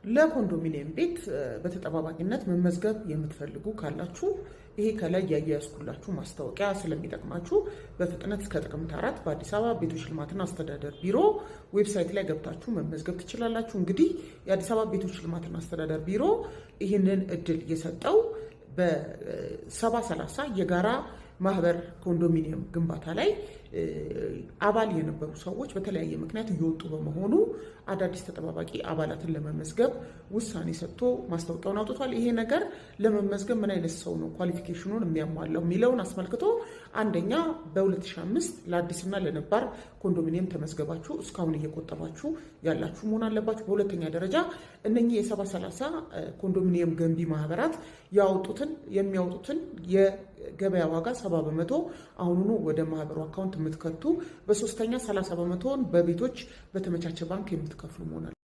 ለኮንዶሚኒየም ቤት በተጠባባቂነት መመዝገብ የምትፈልጉ ካላችሁ ይሄ ከላይ ያያያዝኩላችሁ ማስታወቂያ ስለሚጠቅማችሁ በፍጥነት እስከ ጥቅምት 4 በአዲስ አበባ ቤቶች ልማትና አስተዳደር ቢሮ website ላይ ገብታችሁ መመዝገብ ትችላላችሁ። እንግዲህ የአዲስ አበባ ቤቶች ልማትና አስተዳደር ቢሮ ይህንን እድል የሰጠው በ70/30 የጋራ ማህበር ኮንዶሚኒየም ግንባታ ላይ አባል የነበሩ ሰዎች በተለያየ ምክንያት እየወጡ በመሆኑ አዳዲስ ተጠባባቂ አባላትን ለመመዝገብ ውሳኔ ሰጥቶ ማስታወቂያውን አውጥቷል። ይሄ ነገር ለመመዝገብ ምን አይነት ሰው ነው qualification ኑን የሚያሟላው የሚለውን አስመልክቶ አንደኛ በ2005 ለአዲስና ለነባር ኮንዶሚኒየም ተመዝገባችሁ እስካሁን እየቆጠባችሁ ያላችሁ መሆን አለባችሁ። በሁለተኛ ደረጃ እነኚህ የ70/30 ኮንዶሚኒየም ገንቢ ማህበራት ያወጡትን የሚያወጡትን የገበያ ዋጋ 70% አሁኑኑ ወደ ማህበሩ account የምትከቱ፣ በሶስተኛ 30%ን በቤቶች በተመቻቸ ባንክ የምትከፍሉ መሆን።